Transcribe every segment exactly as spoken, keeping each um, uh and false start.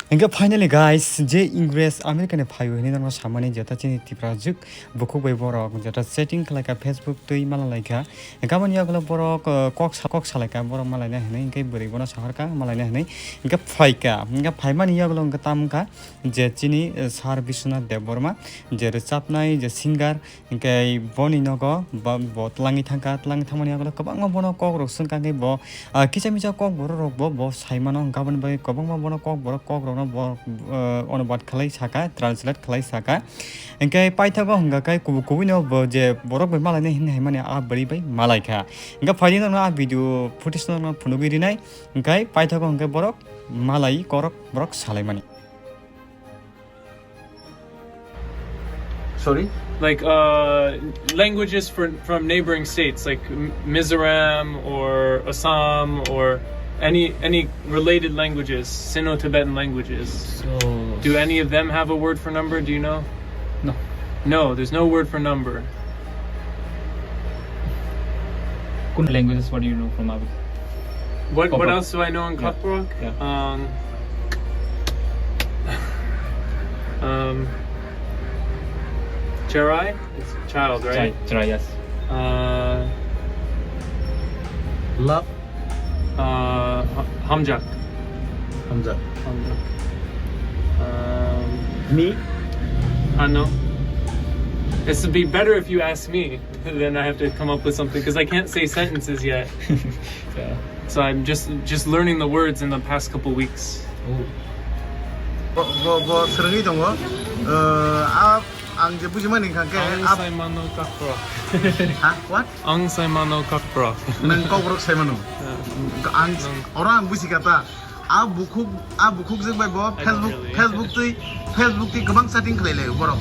Hingke finally guys, je Ingres America ni phaio hinui norokno samani jeta chini Tiprajwk bukhuk bai borok jeta chatting khlaikha, Facebook twi malalaikha. Hingke aboni yagulo borok, uh, kok sa-, kok salaikha borok malaina hinui, hingke bwrwi bono sahorkha malaina hinui. Hingke phaikha, hingke phaimani yagulo hingke tamkha je chini, uh, Sir Biswanath Debbarma je rwchapnai je singer, hingke boni nogo ba, bo twlangwi thangkha, twlangwi thangmani yagulo kwbangma bono kokrok swngkha, hingke bo, ah, kisa misa kokborok rokbo bo saimano, hingke aboni bagwi kwbangma bono kokborok kokrokno bo, ah, onubad khlai saka, translate khlai saka. Hingke paithago hingka khe kubui kubui no bo je borok bai malainai hinwi haimani a bwrwi bai malaikha. Hingke phaidi norokno a video footage no phunugwi rinai, hingke paithago hingke borok malai korok borok salaimani. Sorry? Like, uh, languages for, from neighboring states, like M-, Mizoram or Assam or any, any related languages, Sino-Tibetan languages. So do any of them have a word for number? Do you know? No. No, there's no word for number. Kun languages, what do you know from Abi? What, what Kokborok. Else do I know in Yeah. Kokborok? Yeah. Um, um, Cherai? It's child, right? Chai, chai, yes. Uh, Love. Uh, Ha-, Hamjak. Hamjak. Hamjak. Um, Me? I know. This would be better if you asked me. Then I have to come up with something, 'cause I can't say sentences yet. Yeah. So I'm just, just learning the words in the past couple weeks. Oh. Bo, bo, bo swrwngwi tongo. Uh, a, ang je bujimani hwnkha khe, ang a, saimano Kokborok. Ha? What? Ang saimano Kokborok. Nang Kokborok saimano? Yeah. Ang, nang oro ang buji kha ta. A bukhuk, a bukhuk jwk bai bo I don't Facebook, really. Facebook twi, Facebook twi kwbang chatting khlai laio borok.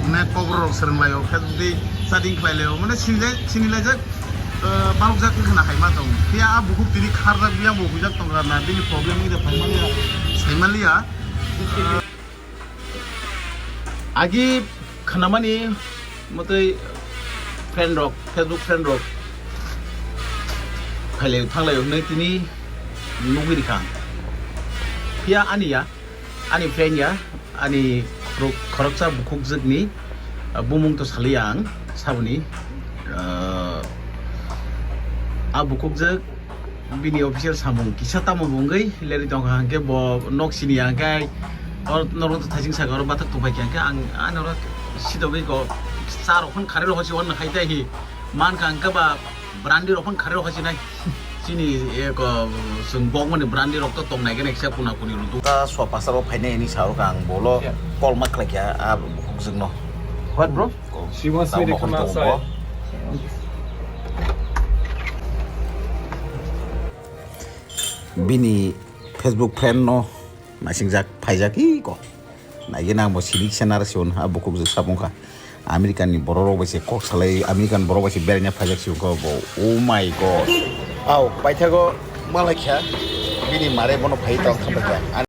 Mane Kokborok rok swrwng laio, Facebook twi chatting khlai laio. Mane sinilai, sinilai jak, eh, balok jak wngkha na hai ma tong. Phiya a bukhuk tini kharjak, biyang bo hujak tong kha na, bini problem wngkha phai manya, sai manya. Agi khnamani mwtwi friend rok, Facebook friend rok phailai thanglai hwnwi tini nugwi rikha ang. Phiya ani ya, ani friend ya, ani khorok-, khoroksa bukhukjwkni, ah, bumung to saliya ang saboni, ah, a bukhukjwk bini official samung kisa tamo bo wngwi leri tongkha, hwnkhe bo nok sini ya hwnkhe, o norok to thaising saka oro bathak tongpai kha, hwnkhe ang, ang oro sidogwi ko cha rok phano kharwi rok hosi wan khai tai hi mankha, hwnkhe ba brandi rok phano kharwi rok hosi nai. Chini eko chwng bokmani brandi rok to tongnai khe nai kisa kuna kuni rw ta sua pasar o phainai ni sa rok ang bolo Yeah. Call ma khlai kha a bukhukjwk no. What, bro? She wants me to come outside. Bini Facebook friend no naising jak, phai jak iko. Nai gana ang bo sini kisa nara si on ha bukhuk jwk sap wngkha. American ni borok rok bai se kok salai, American borok bai se beraina phai jak si wngkha bo. Oh my God. Au, paithago malai kha. Bini mare bono phai tong kha.